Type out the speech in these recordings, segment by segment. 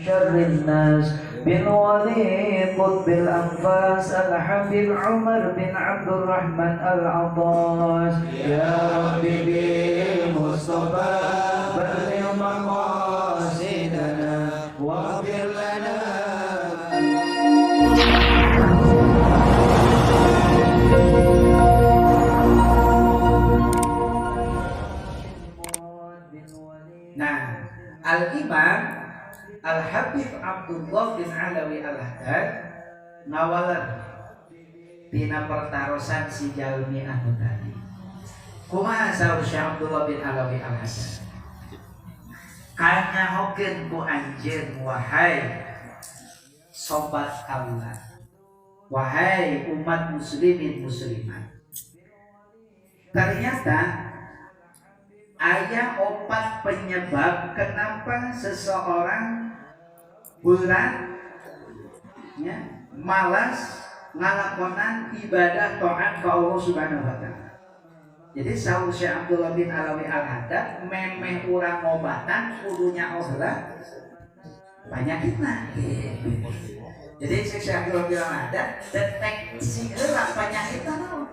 شر الناس بالولي قطب الأنفاس الحبيب عمر بن عبد الرحمن العطاس. يا ربي بالمصطفى بلغ مقاصدنا واغفر لنا. Nah, Al-Imam Al-Habib Abdullah bin Alawi Al-Haddad ngawalan dina pertarosan si jalmi anu tadi. Kumaha saur Syekh Abdullah bin Alawi Al-Haddad? Kanyahokeun ku anjeun wahai sobat kaula, wahai umat muslimin muslimat. Ternyata aya opat penyebab kenapa seseorang berat, ya, malas ngalakonan ibadah taat ke Allah Subhanahu wa taala. Jadi saur Syekh Abdullah bin Alawi Al-Haddad memeh urang ngobatan kudunya heula panyakitna. Jadi Syekh Abdullah bin Alawi Al-Haddad deteksi heula panyakitna naon.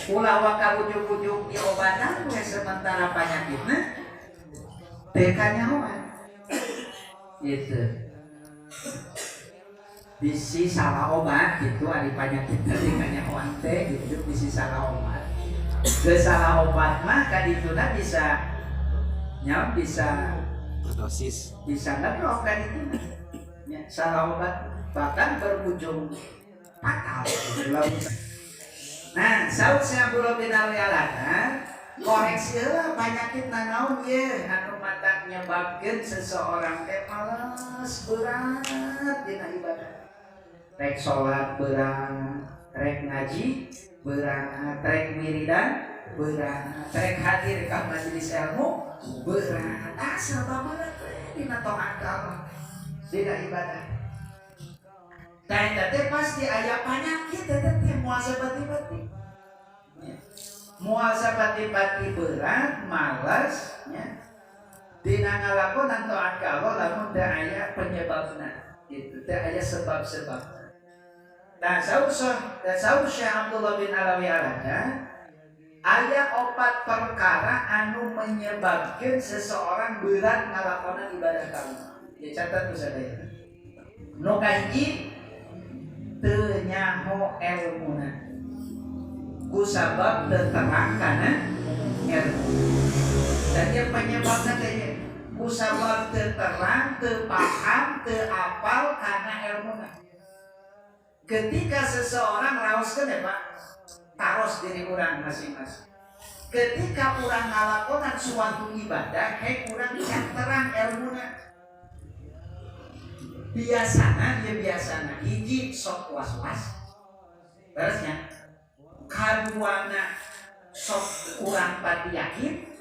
Ulah waka ujug-ujug diobatan we sementara panyakitna teu kanyahoan. Gitu. Bisi salah obat gitu, ari panyakit teh kanyahoan teh gitu, bisi salah obat. Geus salah obat mah kadituna bisa nya bisa dosis, bisa ngedrop kadituna. Nya salah obat bahkan berujung fatal gitu. Nah, saur Syekh Abdullah bin Alawi Al-Haddad koreksi heula panyakit naon ye anu matak nyebabkeun seseorang teh males berat dina ibadah. Rek salat berat, rek ngaji berat, rek wiridan berat, rek hadir ka majelis ilmu berat. Ah, serba berat dina taat ka Allah, dina ibadah. Tah eta teh pasti aya panyakit eta teh moal sapati-pati. Moal sapati-pati berat, malas nya. Dina ngalakonan taat ka Allah lamun teu aya penyebabna, gitu, teu aya sebab-sebabna. Nah, saur Syekh Abdullah bin Alawi Al-Haddad aya opat perkara anu menyebabkan seseorang berat ngalakonan ibadah ka Allah. Ya catat ku sadaya. Nu kahiji teu nyaho elmuna. Ku sabab teu terang kana ilmu. Dan yang penyebabna teh ku sabab teu terang, teu paham, teu apal kana elmuna. Ketika seseorang raoskeun ya Pak, taros diri urang masing-masing. Ketika urang ngalakonan suatu ibadah, hek urang can terang elmuna. Biasana ya biasana hiji sok was-was. Terusnya kaduana sok kurang pati yakin.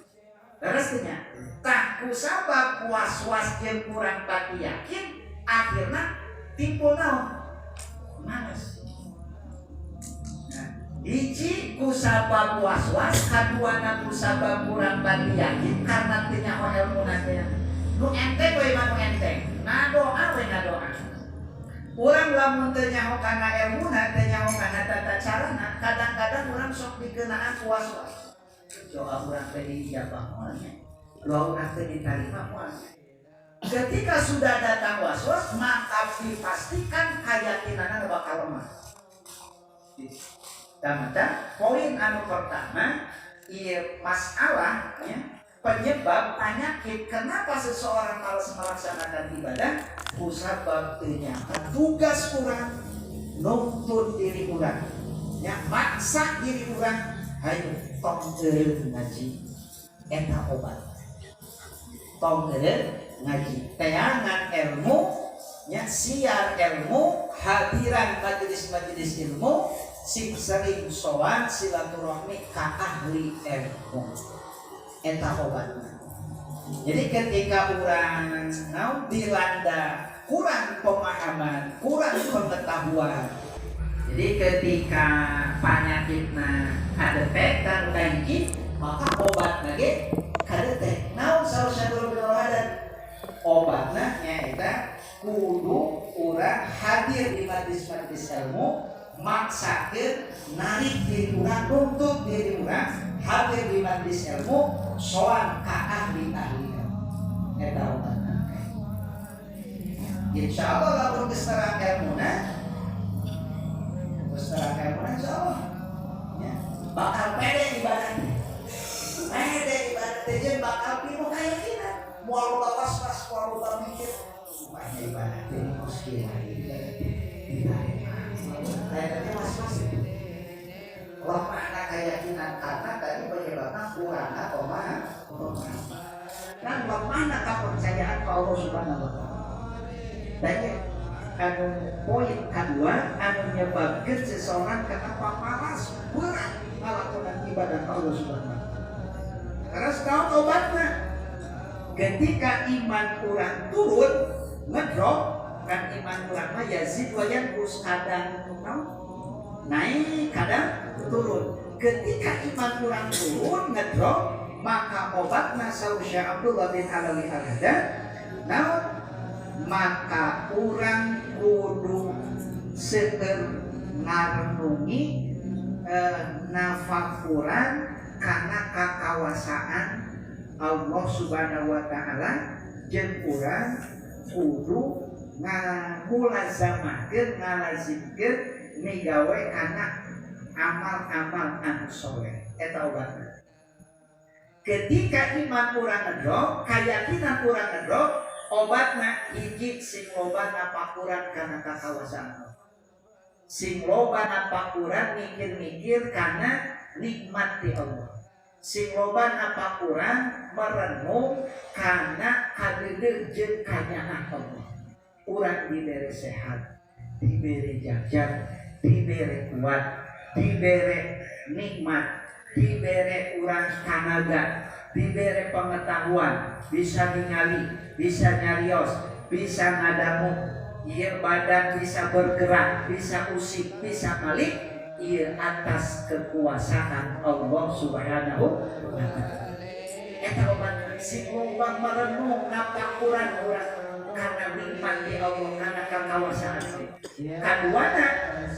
Terusnya tah ku sabab was-was jeung kurang pati yakin akhirna timbul naon? Malas. Nah, hiji ku sabab was-was, kaduana ku sabab kurang pati yakin karena teu nyaho elmuna teh. Nu enteng we mah nu enteng. Ngadoa we ngadoa. Urang lamun teu nyaho kana elmuna, teu nyaho kana tata carana, kadang-kadang urang sok dikenaan was-was. Doa urang teh diijabah moal nya. Doa urang teh ditarima moal. Ketika sudah datang was-was, maka dipastikan keyakinanna bakal lemah. Maka poin anu pertama, ieu masalah ya, penyebab penyakit kenapa seseorang malas melaksanakan ibadah, kusabab teu nyaho tugas urang nuntun diri urang, ya maksa diri urang hayu tong eureun ngaji eta obat. Tong eureun ngaji, teangan ilmu, ya siar ilmu, hadiran majelis-majelis ilmu, sing sering sowan silaturahmi ka ahli ilmu. Eta obatna. Jadi ketika urang naon dilanda kurang pemahaman, kurang pengetahuan. Jadi ketika panyakitna kadetek kan hiji, maka obatna ge kadetek. Naon saur Syekh Abdul Haddad? Obatna nyaeta Kudu urang hadir di majelis-majelis ilmu, maksakeun narik diri urang, nuntut diri urang hadir di majelis ilmu, soang ka ahli-ahli ilmu. Eta obatna. Insyaallah lamun geus terang ilmuna, geus terang ilmuna insyaallah nya bakal pede ibadah. Pede ibadah teh jeung bakal pinuh kayakinan. Moal loba was-was, moal loba mikir. Banyak ibadah teh kos kieu ibadah teh ditarima. Kayaknya was-was itu. Lemahna keyakinan karena tadi penyebabnya kurangna pemahaman. Kan lemahna kepercayaan ke Allah Subhanahu wa taala. Dan anu poin kedua anu nyebabkeun seseorang kenapa malas berat melakukan ibadah ke Allah Subhanahu wa taala. Karena setahun obatna ketika iman kurang turun ngedrop kan iman kurang mah yazid wa yanqus, kadang naik kadang turun. Ketika iman kurang turun ngedrop, maka obatna saur Syekh Abdullah bin Alawi Al-Haddad naon, maka urang kudu seueur ngarenungi nafakuran karena kakawasaan Allah Subhanahu wa taala, jeung urang kudu ngamulazamahkeun ngalazimkeun migawe kana amal-amal anu soleh. Eta obatna. Ketika iman urang ngedrop, keyakinan urang ngedrop, obatna hiji sing loba napakuran kana kakawasaan Allah. Sing loba napakuran mikir-mikir kana nikmat di Allah. Sing loba napakuran merenung kana kadeudeuh jeung kanyaah Allah. Urang dibere sehat, dibere jajan, dibere kuat, dibere nikmat, dibere urang tanaga, dibere pengetahuan, bisa ningali, bisa nyarios, bisa ngadamu, ieu badan bisa bergerak, bisa usik, bisa malik, ieu atas kekuasaan Allah Subhanahu wa taala. Eta obat sing loba merenung napakuran urang karena nikmat di Allah, karena kakawasaan. Kaduana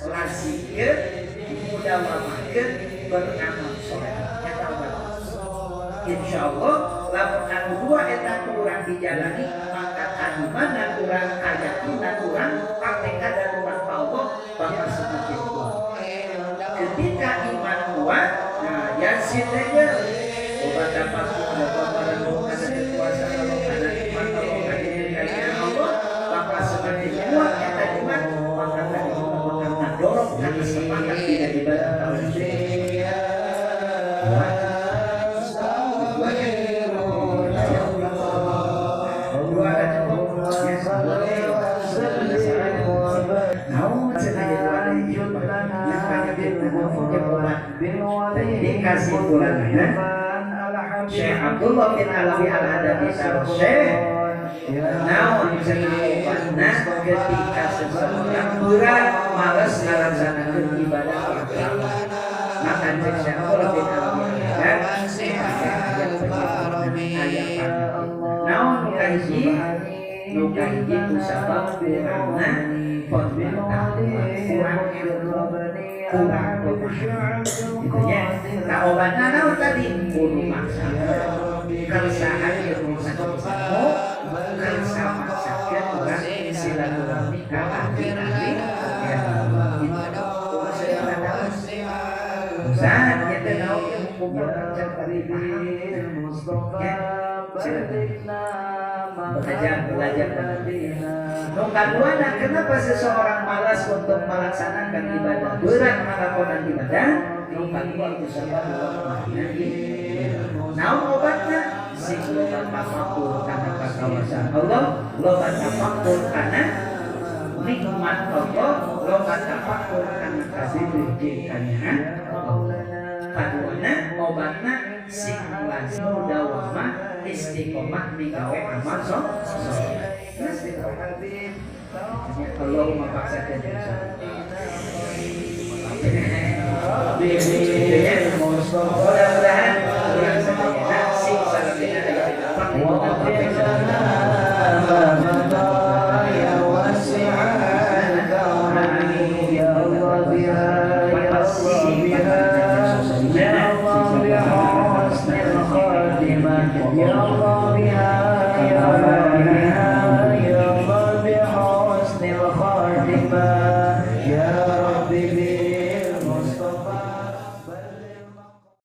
lazimkeun mudawamahkeun beramal soleh. Eta obat. Insyaallah lamun anu dua eta ku urang dijalani, maka kaimanan urang, keyakinan urang, katekad urang ka Allah bakal semakin kuat. Ketika iman kuat, nah yazid aja obat dapat loba merenung karena kekuasaan Allah, karena nikmat Allah, karena Allah, bakal semakin kuat eta iman, maka tadi kita bakal ngedorong karena semangat tidak ibadah ka Allah. Jadi kesimpulannya Syekh Abdullah bin Alawi Al-Haddad Syekh naon obatna ketika seseorang berat malas ngalaksanakeun ibadah maka Syekh Abdullah bin Alawi Al-Haddad aya naon nu kahiji nu kahiji kusabab kurangna kurang ilmu kurang pemahaman gitu nya. Nah obatna naon tadi kudu maksa kersa hadir di majelis ilmu, kersa maksakeun urang silaturahmi ka ahli-ahli gitu. Saat kita naon hukumna can paham ya. Belajar, belajar. Nu kaduana, kenapa seseorang malas untuk melaksanakan ibadah, berat melakukan ibadah? Nu kadua kusabab lemahna naon obatna sing loba tafakur kana kakawasan Allah, loba tafakur kana nikmat Allah, loba tafakur kana kadeudeuh jeung kanyaah Allah. Kaduana obatna sing lazim dawamah istiqomah migawe amal soleh. Allahumma paksakeun mudah-mudahan urang sadayana sing salabina aya. Ya Allah biha, ya Allah biha, ya Allah bihusnil khatimah.